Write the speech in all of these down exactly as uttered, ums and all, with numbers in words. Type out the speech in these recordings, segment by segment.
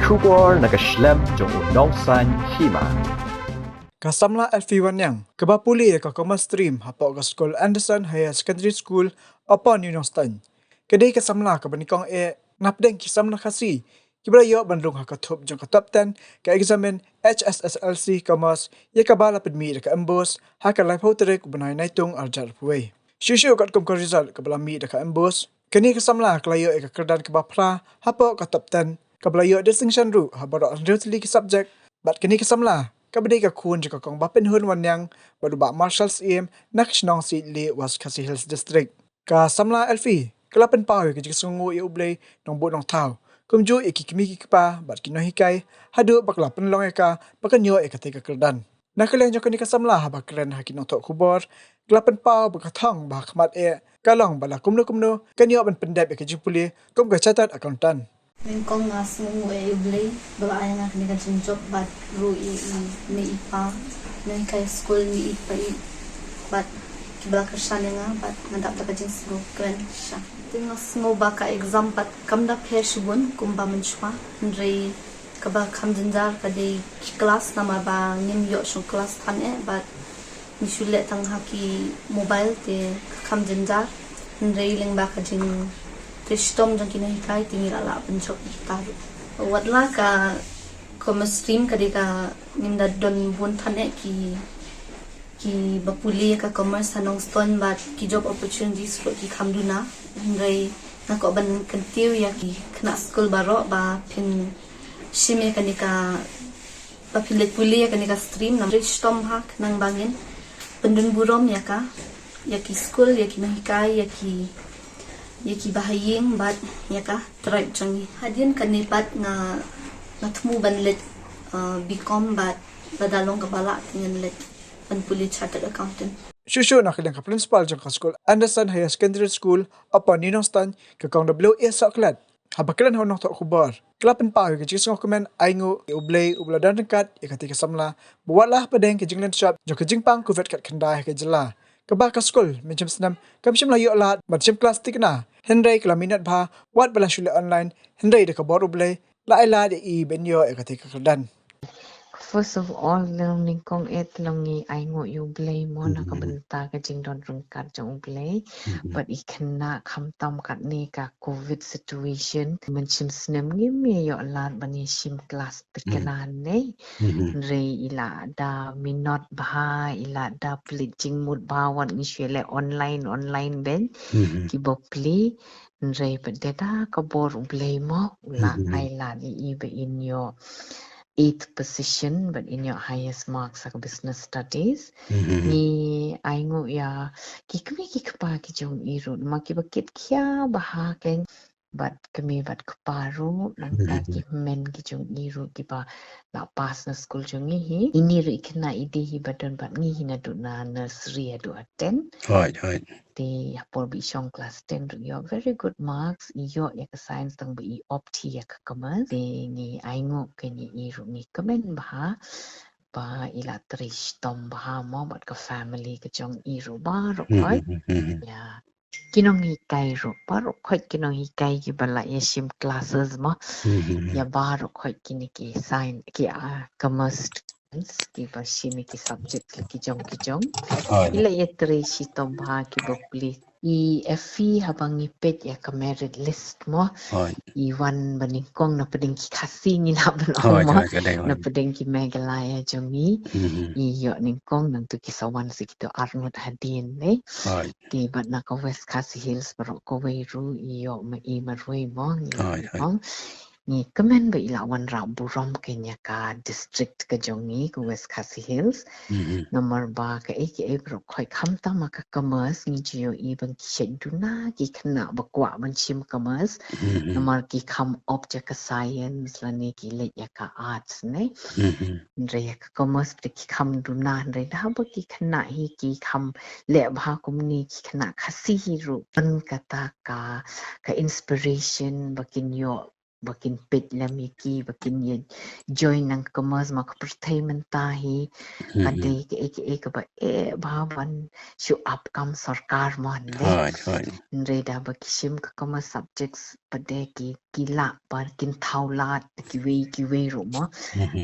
Khubor na ka shlem jong u nongsan hima. Ka samla Elfie Wanniang, kaba pule ïa ka Commerce Stream hapoh ka skul Anderson Higher Secondary School, Upper New Nongstoiñ, ka dei ka samla kaba nyngkong eh napdeng ki samla Khasi kiba la ïoh ban rung ha ka thup jong ka top ten ka eksamin H S S L C Commerce, ïa kaba la pynmih da ka MBOSE ha ka laiphew tarik u bnai Naitung arhajar arphew wei. Shuh shuh katkum ka result kaba la mih da ka MBOSE, kane ka samla ka la ïoh ïa ka kyrdan kaba phra hapoh ka top ten, kaba la ïoh distinction ruh ha baroh hynriew tylli ki subject. Bad kane ka samla kaba dei ka khun jong ka Kong Bapynhun Wanniang bad u Bah Marshal Syiem na ka shnong Siej Lieh, West Khasi Hills District. Ka samla Elfie ka la pynpaw ïa ka jingsngewnguh ïa U Blei Nongbuh Nongthaw, kumjuh ïa ki kmie ki kpa bad ki nonghikai, haduh ba ka la pynlong ïa ka ba kan ïoh ïa katei ka kyrdan. Na ka liang jong kane ka samla, haba kren ha ki nongthoh khubor, ka la pynpaw ba ka thong ba ha khmat eh ka long ba la kumno kumno kan ïoh ban pyndep ïa ka jingpule kum ka chartered accountant. Nyngkong nga sngewnguh ïa U Blei ba la ai ïa nga kane ka jingjop bad ruh ïa i mei i pa, nonghikai skul, mei i pa i, bad kiba la kyrshan ïa nga, bad nga dap da ka jingsngew kren shisha. Te nga sngew ba ka exam pat kam da pher shibun kumba mynshuwa, hynrei kaba kham jynjar ka dei ki klas, namar ba ngim ïoh shong klas than eh, bad ngi shu leh tang ha ki mobile, te ka kham jynjar. Hynrei lyngba ka jingtrei shitom jong ki nonghikai te ngi la lah pynjop ïa kita ruh. Watla ka Commerce Stream ka dei ka, ngim da don bun than eh ki, kiba pule ïa ka Commerce ha Nongstoiñ, bad ki job opportunities ruh ki kham duna. Hynrei nga kwah ban kyntiew ïa ki khynnah skul baroh ba phin shim ïa kane ka, ba phin leit pule ïa kane ka stream, namar trei shitom ha khnang ba ngin pyndon burom ïa ka, ïa ki skul, ïa ki nonghikai, ïa ki, ïa ki bahaïing bad ïa ka tribe jong ngi. Hadien kane pat nga, nga thmu ban leit, uh, B Com bad lada long kaba lah te ngan leit ban pule chartered accountant. Shuh shuh na ka liang ka principal jong ka skul Anderson Higher Secondary School, Upper New Nongstoiñ, ka Kong W A Sohkhlet, haba kren ha u nongthoh khubor, ka la pynpaw ïa ka jingsngewkmen ainguh ïa U Blei uba la don ryngkat ïa katei ka samla, ba watla hapdeng ka jinglynshop jong ka jingpang Covid khatkhyndai ha ka jylla, kaba ka skul mynshem snem kam shym la ïoh lad ban shim klas thikna, hynrei ka la minot bha wat ba la shu leh online, hynrei da ka bor U Blei la ai lad ïa i ban ïoh ïa katei ka kyrdan. First of all, long nyngkong eh long ngi ainguh ïa U Blei mo na ka bynta ka jingdon ryngkat jong U Blei. Bad i khynnah khamtam katne ka Covid situation, mynshem snem ngim ïoh lad ban ïa shim klas thikna ne. Hynrei i la da minot bha, i la da plie jingmut bha wat ngi shu leh online, online beiñ kiba plie. Hynrei pat da ka bor U Blei mo, u la ai lad ïa i ba in ïoh eighth position, bad in ïoh highest marks ha ka business studies. Ngi ainguh ïa ki kmie ki kpa ki jong i ruh, namar kiba kit khia bha ha kane, bad kmie bad kpa ruh, nangta ki hynmen ki jong i ruh kiba la pass na skul jong ngi hi. Ini ruh i khynnah i dei hi ba don bad ngi hi naduh na nursery haduh ha ten. Te ha por ba i shong klas ten ruh i ïoh very good marks, i ïoh ïa ka science tang ba i opt hi ïa ka commerce. Te ngi ainguh, kane i ruh ngi kmen bha ba i la trei shitom bha mo bad ka family ka jong i ruh baroh khoit. Ïa ki nonghikai ruh baroh khoit, ki nonghikai kiba la ïa shim classes mo. Ïa baroh khoit kine ki science, ki, ah, commerce students kiba shim ïa ki subject la ki jong ki jong. I la ïa trei shitom bha kiba plie. I Effie, haba ngi peit ïa ka merit list mo, i wan ba nyngkong napdeng ki Khasi ngi lah ban ong mo, napdeng ki Meghalaya jong ngi. I ïoh nyngkong, nangtu ki sa wan sa kito arngut hadien ne. Te bad na ka West Khasi Hills baroh kawei ruh i ïoh ma i marwei mo, ngi lah ban ong. Ngi kmen ba i la wanrah burom kane ka district ka jong ngi ka West Khasi Hills. Namar ba kaei kaei baroh khoit khamtam ha ka commerce ngi ju ïohi ba ki shait duna ki khynnah ba kwah ban shim commerce. Namar ki kham opt ïa ka science lane ki leit ïa ka arts ne. Hynrei ïa ka commerce te ki kham duna, hynrei da haba ki khynnah hi ki kham leh bha kumne, ki khynnah Khasi hi ruh, ban kata ka, ka inspiration ba kin ïoh ba kin peit lem ïa ki ba kin ïa join nang commerce, ma ka pyrthei mynta hi ka dei kaei kaei kaba eh bha ban shu ap kam sorkar mo, hynrei da ba ki shim ka commerce subjects pat de ki ki lah ba kin thaw lad kiwei kiwei ruh mo,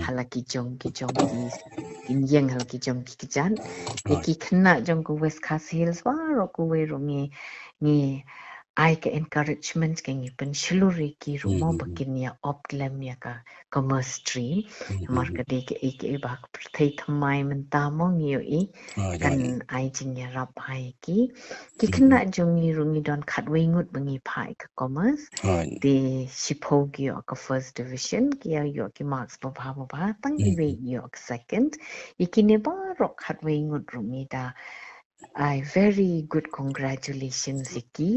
ha la ki jong ki jong ki kin ïeng ha la ki jong ki kjat. Ïa ki khynnah jong ka West Khasi Hills baroh kawei ruh ngi ngi ai ka encouragement, ka ngi pynshlur ïa ki ruh mo ba kin ïa opt lem ïa ka commerce stream. Namar ka dei kaei kaei ba ka pyrthei thymmai mynta mo, ngi ïohi kan ai jingïarap ha ïa ki. Ki khynnah jong ngi ruh ngi don khatwei ngut ba ngi phah ïa ka commerce. Te shiphew ki ïoh ka first division, ki ïa ïoh ki marks babha babha, tang iwei ïoh ka second. Ïa kine baroh khatwei ngut ruh ngi da ai very good congratulations ïa ki.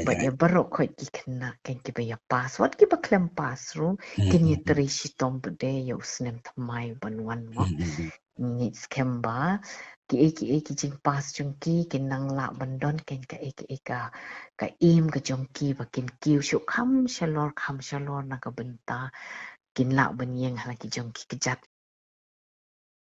Bad ïa baroh khoit ki khynnah kan kiba ïa pass, wat kiba khlem pass ruh kin ïa trei shitom pat de ïa u snem thymmai ban wan mo. Ngi ngeit skhem ba kiei kiei ki jingpass jong ki kin nang lah ban don kan kaei kaei ka ka aim ka jong ki ba kin kiew shuh kham shalor kham shalor na ka bynta kin lah ban ïeng ha la ki jong ki kjat